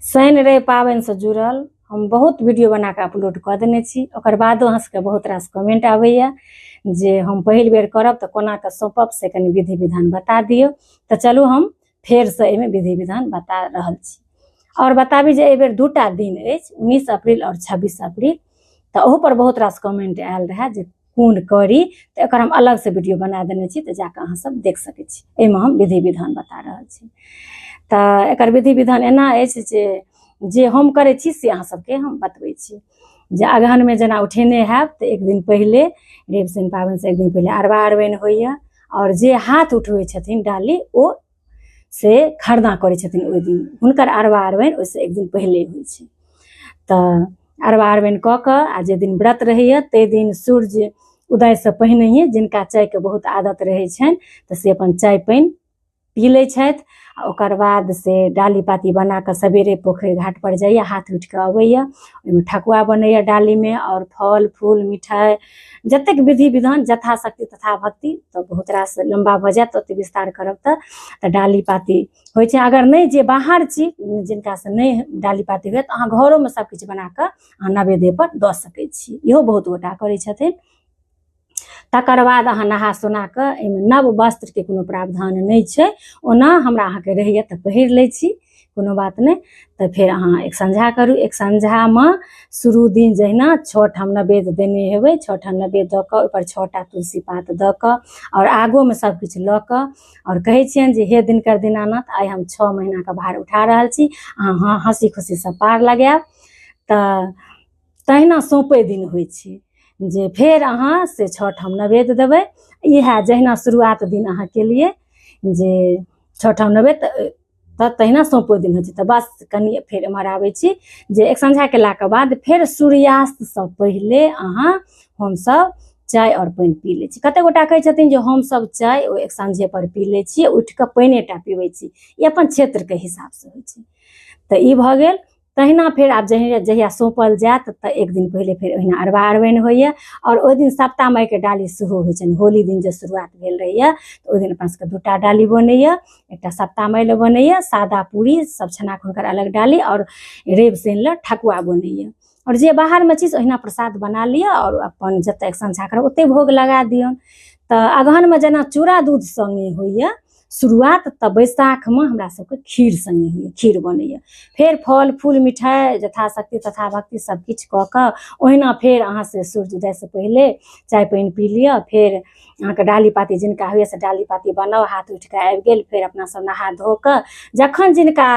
शनि रवि पाबनिसँ जुड़ल हम बहुत वीडियो बना कऽ अपलोड कऽ देने छी। ओकर बादो अहाँ सबके बहुत रास कमेंट आबैया जे हम पहिल बेर करब तऽ कोना कऽ सौंपब, से कनि विधि विधान बता दियौ। तऽ चलू हम फेरसँ एहिमे विधि विधान बता रहल छी। आओर बताबी जे एहि बेर 2टा दिन अछि, 19 अप्रैल आओर 26 अप्रैल। तऽ ओहू पर बहुत रास कमेंट आयल रहए जे कोन करी, तऽ एकर हम अलगसँ वीडियो बना देने छी, तऽ जाकऽ अहाँ सब देख सकै छी। एहिमे हम विधि विधान बता रहल छी। तऽ एकर विधि विधान एना अछि जे हम करै छी से अहाँ सबके हम बतबै छी। जे अगहनमे जेना उठेने हैब तऽ एक दिन पहिले रवि शनि पाबनिसँ एक दिन पहिले अरबा अरबाइन होइए। आओर जे हाथ उठबै छथिन डाली ओ से खरना करै छथिन ओहि दिन, हुनकर अरबा अरबाइन ओहिसँ एक दिन पहिले होइ छै। तऽ अरबा अरबाइन कऽ कऽ आ जे दिन व्रत रहैए ताहि दिन सूर्य उदयसँ पहिनहिए जिनका चायके बहुत आदत रहै छनि तऽ से अपन चाय पानि पी लै छथि। आ ओकर बाद से डाली पाती बना कऽ सवेरे पोखरि घाट पर जाइए, हाथ उठि कऽ अबैए, ओहिमे ठकुआ बनैए डालीमे आओर फल फूल मिठाइ जतेक विधि विधान यथाशक्ति तथा भक्ति। तऽ बहुत रास लम्बा भऽ जायत ओतेक विस्तार करब तऽ डाली पाती होइ छै। अगर नहि जे बाहर छी जिनकासँ नहि डाली पाती होइए तऽ अहाँ घरोमे सब किछु बना कऽ अहाँ नैवेद्य पर दऽ सकै छी, इहो बहुत गोटा करै छथिन। तकर बाद अहाँ नहा सोना कऽ एहिमे नव वस्त्रके कोनो प्रावधान नहि छै, ओना हमरा अहाँके रहैए तऽ पहिर लै छी, कोनो बात नहि। तऽ फेर अहाँ एक संझा करू। एक संझामे शुरू दिन जहिना 6 ठाम नैवेद्य देने हेबै, 6 ठाम नैवेद्य दऽ कऽ ओहिपर 6टा तुलसी पात दऽ कऽ आओर आगूमे सब किछु लऽ कऽ आओर कहै छियनि जे हे दिनकर दीनानाथ, आइ हम 6 महीनाके भार उठा रहल छी, अहाँ हँसी खुशीसँ पार लगायब। तऽ तहिना सौंपै दिन होइ छै जे फेर अहाँ से 6 ठाम नैवेद्य देबै। इएह जहिना शुरुआत दिन अहाँ केलियै जे 6 ठाम नैवेद्य, तऽ तहिना सौंपो दिन होइ छै। तऽ बस कनि फेर एम्हर आबै छी जे एक संझा केलाके बाद फेर सूर्यास्तसँ पहिले अहाँ हमसब चाय आओर पानि पी लै छी। कतेक गोटा कहै छथिन जे हमसब चाय ओ एक साँझे पर पी लै छी, उठि कऽ पानिए टा पीबै छी। ई अपन क्षेत्रके हिसाबसँ होइ छै। तऽ ई भऽ गेल। तहिना फेर आब जहिया जहिया सौंपल जायत तऽ एक दिन पहिले फेर ओहिना अरबा अरबाइन होइए आओर ओहि दिन सप्ता माइके डाली सेहो होइ छनि। होली दिन जे शुरुआत भेल रहैए तऽ ओहि दिन अपना सबके 2टा डाली बनैए, एकटा सप्ता माइ लए बनैए सादा पूरी सब छनाके हुनकर अलग डाली, आओर रवि शनि लए ठकुआ बनैए। आओर जे बाहरमे छी से ओहिना प्रसाद बना लिअ आओर अपन जतऽ एक संझा करब ओतहि भोग लगा दियौन। तऽ अगहनमे जेना चूड़ा दूध सङ्गे होइए शुरुआत, तऽ बैसाखमे हमरा सबके खीर सङ्गे होइए, खीर बनैए। फेर फल फूल मिठाइ यथाशक्ति तथा भक्ति सब किछु कऽ कऽ ओहिना फेर अहाँ से सूर्योदयसँ पहिले चाय पानि पी लिअ। फेर अहाँके डाली पाती जिनका होइए से डाली पाती बनाउ, हाथ उठि कऽ आबि गेल। फेर अपना सब नहा धो कऽ जखन जिनका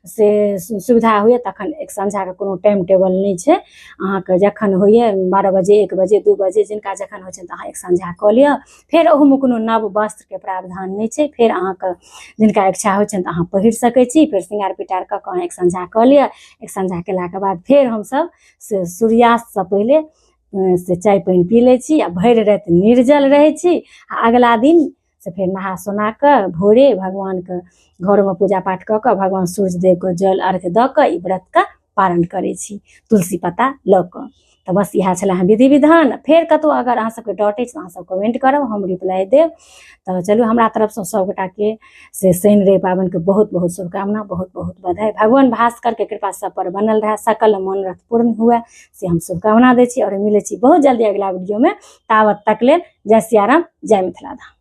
से सुविधा होइए तखन एक संझाके कोनो टाइम टेबल नहि छै, अहाँके जखन होइए 12 बजे 1 बजे 2 बजे जिनका जखन होइ छनि तऽ अहाँ एक संझा कऽ लिअ। फेर ओहूमे कोनो नव वस्त्रके प्रावधान नहि छै, फेर अहाँके जिनका इच्छा होइ छनि तऽ अहाँ पहिर सकै छी। फेर श्रृंगार पिटार कऽ कऽ अहाँ एक संझा कऽ लिअ। एक संझा केलाके बाद फेर हमसब से सूर्यास्तसँ पहिले से चाय पानि पी लै छी आ भरि राति निर्जल रहै छी। आ अगिला दिन से फेर नहा सोना कऽ भोरे भगवानके घरमे पूजा पाठ कऽ कऽ भगवान सूर्यदेवके जल अर्घ दऽ कऽ ई व्रतके पारण करै छी तुलसी पत्ता लऽ कऽ। तऽ बस इएह छलै हँ विधि विधान। फेर कतहु अगर अहाँ सबके डाउट अछि तऽ अहाँ सब कमेंट करब, हम रिप्लाई देब। तऽ चलू हमरा तरफसँ सब गोटाके से शनि रवि पाबनिके बहुत बहुत शुभकामना, बहुत बहुत बधाई। भगवान भास्करके कृपा सब पर बनल रहए, सकल मनोरथ पूर्ण हुए से हम शुभकामना दै छी। आओर मिलै छी बहुत जल्दी अगिला वीडियोमे, तावत तक लेल जय सियाराम, जय मिथिला धाम।